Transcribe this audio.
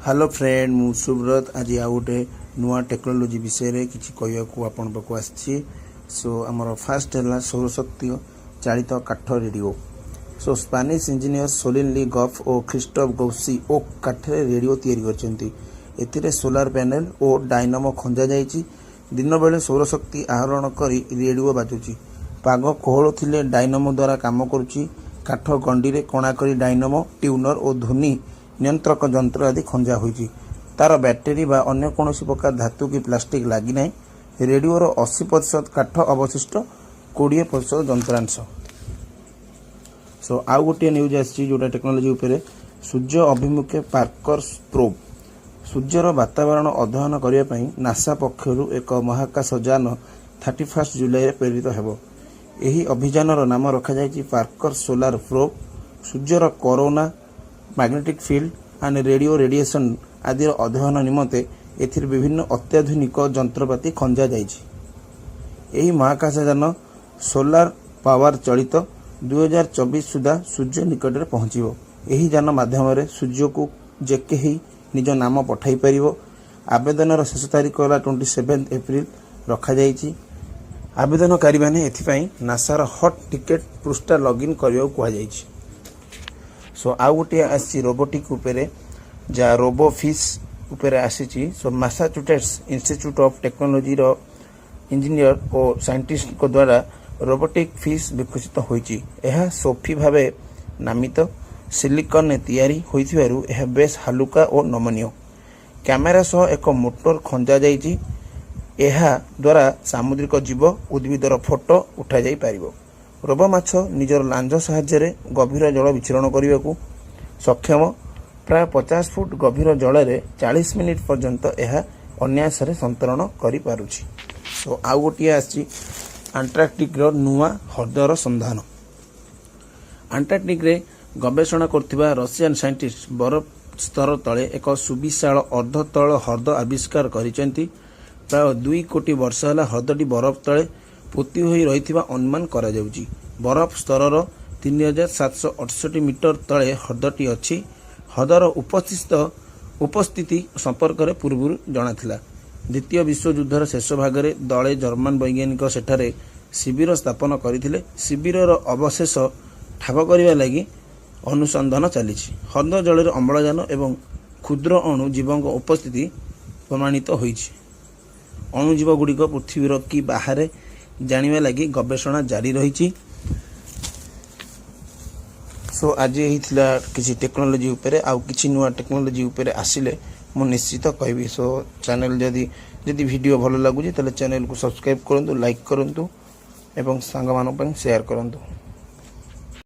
Hello friend, ମୁଁ ସୁବ୍ରତ। ଆଜି ଆଉ ଗୋଟେ ନୂଆ ଟେକ୍ନୋଲୋଜି ବିଷୟରେ କିଛି କହିବାକୁ ଆପଣଙ୍କ ପାଖକୁ ଆସିଛି। ସୋ ଆମର ଫାଷ୍ଟ ହେଲା ସୌରଶକ୍ତି ଚାଳିତ କାଠ ରେଡ଼ିଓ। ସୋ ସ୍ପାନିଶ ଇଞ୍ଜିନିୟର ସୋଲିନ ଲି ଗଫ୍ ଓ ଖ୍ରୀଷ୍ଟଫ ଗୌସି ଓକ୍ କାଠରେ ରେଡ଼ିଓ ତିଆରି କରିଛନ୍ତି। ଏଥିରେ ସୋଲାର ପ୍ୟାନେଲ ଓ ଡାଇନାମୋ ଖଞ୍ଜା ଯାଇଛି। ଦିନବେଳେ ସୌରଶକ୍ତି ଆହରଣ କରି ରେଡ଼ିଓ ବାଜୁଛି। ପାଗ କୋହଳ ଥିଲେ ଡାଇନାମୋ ଦ୍ୱାରା କାମ କରୁଛି। କାଠ ଗଣ୍ଡିରେ କଣା କରି ଡାଇନାମୋ, ଟ୍ୟୁନର ଓ ଧ୍ୱନି ନିୟନ୍ତ୍ରକ ଯନ୍ତ୍ର ଆଦି ଖଞ୍ଜା ହୋଇଛି। ତାର, ବ୍ୟାଟେରୀ ବା ଅନ୍ୟ କୌଣସି ପ୍ରକାର ଧାତୁ କି ପ୍ଲାଷ୍ଟିକ୍ ଲାଗିନାହିଁ। ରେଡ଼ିଓର 80% କାଠ, ଅବଶିଷ୍ଟ 20% ଯନ୍ତ୍ରାଂଶ। ସୋ ଆଉ ଗୋଟିଏ ନ୍ୟୁଜ୍ ଆସିଛି, ଯେଉଁଟା ଟେକ୍ନୋଲୋଜି ଉପରେ। ସୂର୍ଯ୍ୟ ଅଭିମୁଖେ ପାର୍କର ପ୍ରୋବ୍। ସୂର୍ଯ୍ୟର ବାତାବରଣ ଅଧ୍ୟୟନ କରିବା ପାଇଁ ନାସା ପକ୍ଷରୁ ଏକ ମହାକାଶ ଯାନ 31 ଜୁଲାଇରେ ପ୍ରେରିତ ହେବ। ଏହି ଅଭିଯାନର ନାମ ରଖାଯାଇଛି ପାର୍କର ସୋଲାର ପ୍ରୋବ୍। ସୂର୍ଯ୍ୟର corona, magnetic field and radio radiation ଆଦିର ଅଧ୍ୟୟନ ନିମନ୍ତେ ଏଥିରେ ବିଭିନ୍ନ ଅତ୍ୟାଧୁନିକ ଯନ୍ତ୍ରପାତି ଖଞ୍ଜା ଯାଇଛି। ଏହି ମହାକାଶଯାନ ସୋଲାର ପାୱାର ଚାଳିତ। 2024 ସୁଦ୍ଧା ସୂର୍ଯ୍ୟ ନିକଟରେ ପହଞ୍ଚିବ। ଏହି ଯାନ ମାଧ୍ୟମରେ ସୂର୍ଯ୍ୟକୁ ଯେକେହି ନିଜ ନାମ ପଠାଇ ପାରିବ। ଆବେଦନର ଶେଷ ତାରିଖ ହେଲା 27 ଏପ୍ରିଲ ରଖାଯାଇଛି। ଆବେଦନକାରୀମାନେ ଏଥିପାଇଁ ନାସାର ହଟ୍ ଟିକେଟ୍ ପୃଷ୍ଠା ଲଗ୍ଇନ୍ କରିବାକୁ କୁହାଯାଇଛି। ସୋ ଆଉ ଗୋଟିଏ ଆସିଛି ରୋବୋଟିକ୍ ଉପରେ, ଯାହା ରୋବୋ ଫିସ୍ ଉପରେ ଆସିଛି। ସୋ ମାସାଚୁଟେଟ୍ସ ଇନଷ୍ଟିଚ୍ୟୁଟ୍ ଅଫ୍ ଟେକ୍ନୋଲୋଜିର ଇଞ୍ଜିନିୟର ଓ ସାଇଣ୍ଟିଷ୍ଟଙ୍କ ଦ୍ୱାରା ରୋବୋଟିକ୍ ଫିସ୍ ବିକଶିତ ହୋଇଛି। ଏହା ସୋଫି ଭାବେ ନାମିତ। ସିଲିକନରେ ତିଆରି ହୋଇଥିବାରୁ ଏହା ବେଶ୍ ହାଲୁକା ଓ ନମନୀୟ। କ୍ୟାମେରା ସହ ଏକ ମୋଟର ଖଞ୍ଜା ଯାଇଛି। ଏହା ଦ୍ୱାରା ସାମୁଦ୍ରିକ ଜୀବ, ଉଦ୍ଭିଦର ଫଟୋ ଉଠାଯାଇ ପାରିବ। ରୋବୋ ମାଛ ନିଜର ଲାଞ୍ଜ ସାହାଯ୍ୟରେ ଗଭୀର ଜଳ ବିଚରଣ କରିବାକୁ ସକ୍ଷମ। ପ୍ରାୟ 50 ଫୁଟ ଗଭୀର ଜଳରେ 40 ମିନିଟ୍ ପର୍ଯ୍ୟନ୍ତ ଏହା ଅନାୟାସରେ ସନ୍ତରଣ କରିପାରୁଛି। ସୋ ଆଉ ଗୋଟିଏ ଆସିଛି ଆଣ୍ଟାର୍କଟିକର ନୂଆ ହ୍ରଦର ସନ୍ଧାନ। ଆଣ୍ଟାର୍କଟିକରେ ଗବେଷଣା କରୁଥିବା ରଷିଆନ ସାଇଣ୍ଟିଷ୍ଟ ବରଫ ସ୍ତର ତଳେ ଏକ ସୁବିଶାଳ ଅର୍ଦ୍ଧତରଳ ହ୍ରଦ ଆବିଷ୍କାର କରିଛନ୍ତି। ପ୍ରାୟ 2 କୋଟି ବର୍ଷ ହେଲା ହ୍ରଦଟି ବରଫ ତଳେ ପୋତି ହୋଇ ରହିଥିବା ଅନୁମାନ କରାଯାଉଛି। ବରଫ ସ୍ତରର 3768 ମିଟର ତଳେ ହ୍ରଦଟି ଅଛି। ହ୍ରଦର ଉପସ୍ଥିତି ସମ୍ପର୍କରେ ପୂର୍ବରୁ ଜଣାଥିଲା। ଦ୍ୱିତୀୟ ବିଶ୍ୱଯୁଦ୍ଧର ଶେଷ ଭାଗରେ ଦଳେ ଜର୍ମାନ ବୈଜ୍ଞାନିକ ସେଠାରେ ଶିବିର ସ୍ଥାପନ କରିଥିଲେ। ଶିବିରର ଅବଶେଷ ଠାବ କରିବା ଲାଗି ଅନୁସନ୍ଧାନ ଚାଲିଛି। ହ୍ରଦ ଜଳରେ ଅମ୍ଳଜାନ ଏବଂ କ୍ଷୁଦ୍ର ଅଣୁ ଜୀବଙ୍କ ଉପସ୍ଥିତି ପ୍ରମାଣିତ ହୋଇଛି। ଅଣୁଜୀବଗୁଡ଼ିକ ପୃଥିବୀର କି ବାହାରେ, ଜାଣିବା ଲାଗି ଗବେଷଣା ଜାରି ରହିଛି। ସୋ ଆଜି ହେଇଥିଲା କିଛି ଟେକ୍ନୋଲୋଜି ଉପରେ। ଆଉ କିଛି ନୂଆ ଟେକ୍ନୋଲୋଜି ଉପରେ ଆସିଲେ ମୁଁ ନିଶ୍ଚିତ କହିବି। ସୋ ଚ୍ୟାନେଲ ଯଦି ଯଦି ଭିଡ଼ିଓ ଭଲ ଲାଗୁଛି, ତାହେଲେ ଚ୍ୟାନେଲକୁ ସବସ୍କ୍ରାଇବ୍ କରନ୍ତୁ, ଲାଇକ୍ କରନ୍ତୁ ଏବଂ ସାଙ୍ଗମାନଙ୍କ ପାଇଁ ସେୟାର କରନ୍ତୁ।